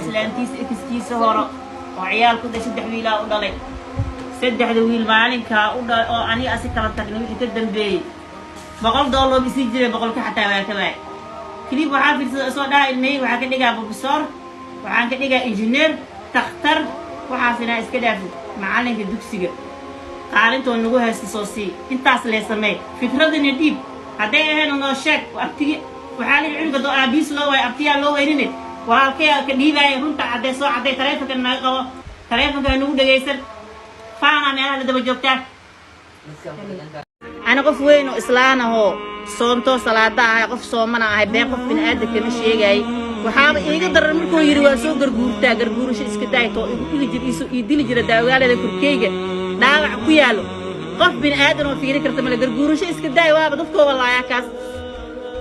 Islaantiisa ex-kiisa horo oo ciyaal ku dhay, saddex wiilaa u dhalay. Saddexda wiil maalinkaa u dhalay oo aniga asi kala tagnay, wixii ka dambeeyey $100 isii jiray, 100-ka xataa waa ka waay. Clip waxaa fiirsada soo dhaha: "Ilmaheyga waxaa ka dhigaa professor, waxaan ka dhigaa engineer, takhtar." Waxaas inaa iska dhaafid, macalinka dugsiga qaalintoo nagu haysta soo sii, intaas lee samee, fikradana dhiib. Hadday ahayn noo sheeg. Abtigi waxaa la yidhi cunuga doo aabiis loo waayo, abtiyaa loo weynine. Walaalkay ka dhiibaaya runta caddee, soo cadday. Taleefonka naga qabo, taleefonka nagu dhegaysan. Faanaa meelaha la daba joogtaa. Ani qof weyn oo islaan ahoo soontoo salaada ahay, qof soomana ahay, been qof bini-aadan kama sheegaayay. Waxaaba iiga daran markuu yidhi: "Waa soo garguurtaa." Garguurasho iska daaytoo igu dhigi jir, isu ii dili jira daawagaaleeda. Korkeyga dhaawac ku yaallo, qof bini-aadan oo fiiri karta male. Garguurasho iska daay, waaba dadkooba laayaa. Kaas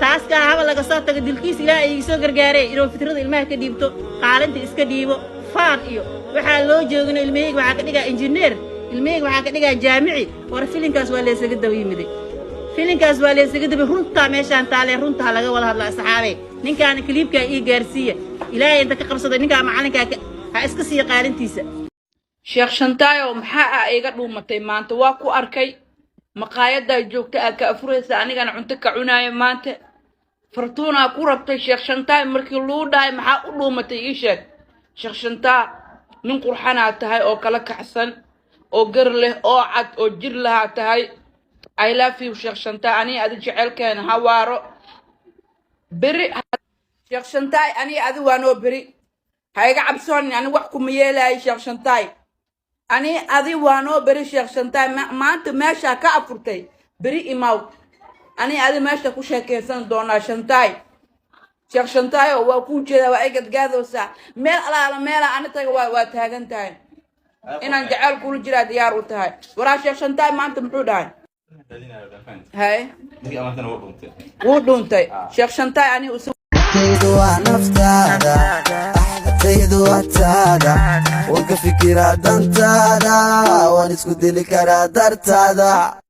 taas kaa haba laga soo tago, dilkiis Ilaah iiga soo gargaarey inuu fitrada ilmaha ka dhiibto, qaalinta iska dhiibo. Faan iyo waxaa loo joogino: "Ilmaheyga waxaa ka dhigaa injineer, ilmaheyga waxaa ka dhigaa jaamici." War filinkaas waa laysaga daba yimiday, filinkaas waa laysaga daba. Runtaa meeshaan taalee, runta ha laga wada hadla, asxaabey. Ninkaana clip-kaa ii gaarsiiya. Ilaahay inta ka qabsaday, ninkaa macalinkaa ha iska siiya qaalintiisa. Sheekh Shantaayo, maxaa ah iga dhuumatay maanta? Waa ku arkay maqaayadaa joogta aad ka afuraysa, anigana cunto ka cunaayo. Maanta Fartuunaa ku rabtay Sheekh Shantaay. Markii luu dhahay, maxaa u dhuumatay? Ii sheeg, Sheekh Shantaa. Nin qurxanaa tahay oo kala kacsan oo gar leh oo cad oo jir lahaa tahay. I love you, Sheekh Shantaay. Aniga adi jecelkeena ha waaro beri. Sheekh Shantaay, aniga adi waa noo beri. Ha iga cabsoonin, ani wax kuma yeelaayo. Sheekh Shantaay, ani adi waa noo beri. Sheekh Shantaay, maanta meeshaa ka afurtay, beri imaw. Ani adi meesha ku sheekaysan doonaa. Shantaay, Sheekh Shantaayo, waa kuu jeedaa, waa ay gadgaadoosaa. Meel alaala meela ani taga waa taagan tahay. Inaan jaceyl kula jiraa diyaar u tahay. Waraa, Sheekh Shantaay maanta muxuu dhahay? Hay, wuu dhuuntay Sheekh Shantaay. Ani Naftaydu waa naftaada, naftaydu waa taada. Waan ka fikiraa dantaada, waan isku dili karaa dartaada.